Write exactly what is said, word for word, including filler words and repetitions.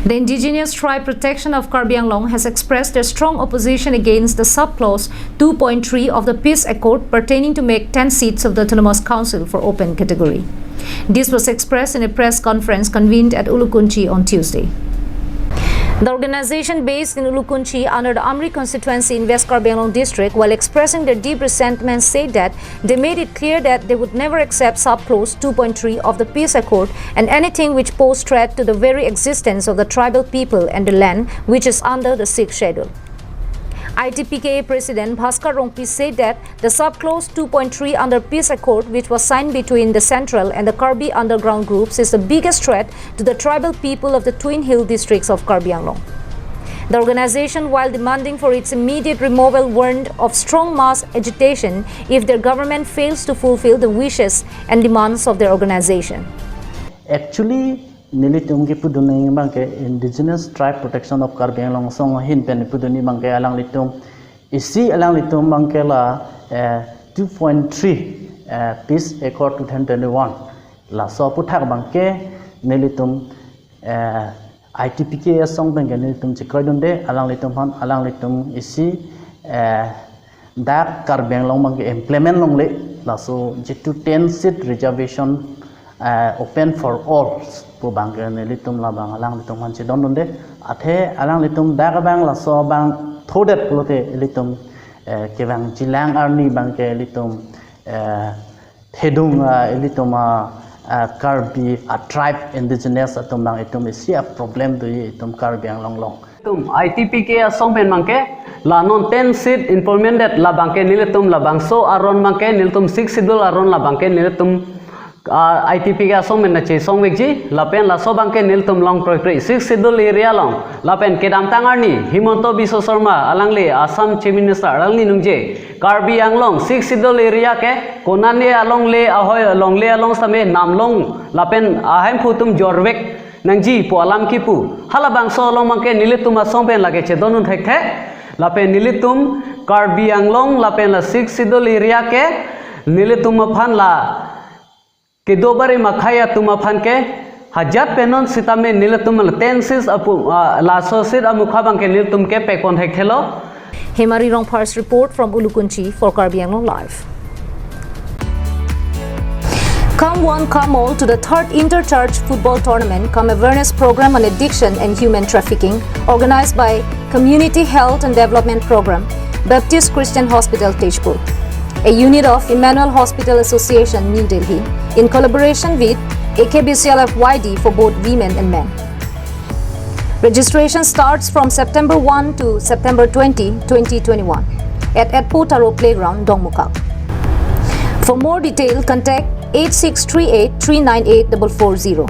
The Indigenous Tribe Protection of Karbi Anglong has expressed their strong opposition against the sub-clause two point three of the peace accord pertaining to make ten seats of the Autonomous Council for open category. This was expressed in a press conference convened at Ulukunchi on Tuesday. The organization based in Ulukunchi under the Amri constituency in West Karbi Anglong district, while expressing their deep resentment, said that they made it clear that they would never accept sub-clause two point three of the peace accord and anything which pose threat to the very existence of the tribal people and the land which is under the Sixth Schedule. I T P K A President Bhaskar Rongpi said that the sub-clause two point three under peace accord, which was signed between the central and the Karbi underground groups, is the biggest threat to the tribal people of the Twin Hill districts of Karbi Anglong. The organization, while demanding for its immediate removal, warned of strong mass agitation if their government fails to fulfill the wishes and demands of their organization. Actually, nelitum kepudun abang ke Indigenous Tribe Protection of Karbi Anglong asong ahin pen pudun abang ke alanglitum isi alanglitum abang ke la eh, two point three eh, Peace Accord two thousand twenty-one laso aputhak abang ke nelitum eh, I T P K A asong pen ke nelitum chekroidunde alanglitum aphan alanglitum isi eh, dak Karbi Anglong abang ke implement longle laso jitu ten seat reservation eh, open for all pu abang ke nelitum labang alanglitum aphan chedondunde athe alanglitum dak abang laso abang thodet pulote ilitum eh, kevang jilang arni abang ke ilitum eh, thedung ah, ilitum ah, ah, Karbi ah, tribe indigenous atum abang itum isi ah, problem do itum Karbi Anglong along. Itum I T P K A asong pen abang ke la non ten seat implemented labang ke nelitum labangso aron abang ke nelitum Sixth Schedule aron labang ke nelitum ah, I T P K A asong pen na chesong vekji lapen laso abang ke nelitum long proikri Sixth Schedule area along lapen kedamtang arni Himanta Biswa Sarma alangli Assam Chief Minister alangli ningje Karbi Anglong Sixth Schedule area ke konane alongle ahoi alongle along same namlong lapen ahemphu atum jorvek nangji pu alam kipu. Halabangso along abang ke nelitum asong pen lake chedondun thekthe. Lapen nelitum Karbi Anglong lapen la Sixth Schedule area ke nelitum aphan la kedo bari makhai atum aphan ke hajat penon sitame nelitum la ten seats apu ah, laso seat amukha abang ke nelitum ke pekpon thekthelo. Hemari Rongphar's report from Ulukunchi for Karbi Anglong Live. Come one, come all to the third Inter-Church Football Tournament cum awareness program on addiction and human trafficking, organized by Community Health and Development Program, Baptist Christian Hospital, Tezpur, a unit of Emmanuel Hospital Association, New Delhi, in collaboration with A K B C L F Y D for both women and men. Registration starts from September one to September twenty, twenty twenty-one at Etpo Taro Playground, Dongmukak. For more detail, contact eight six three eight three nine eight double four zero.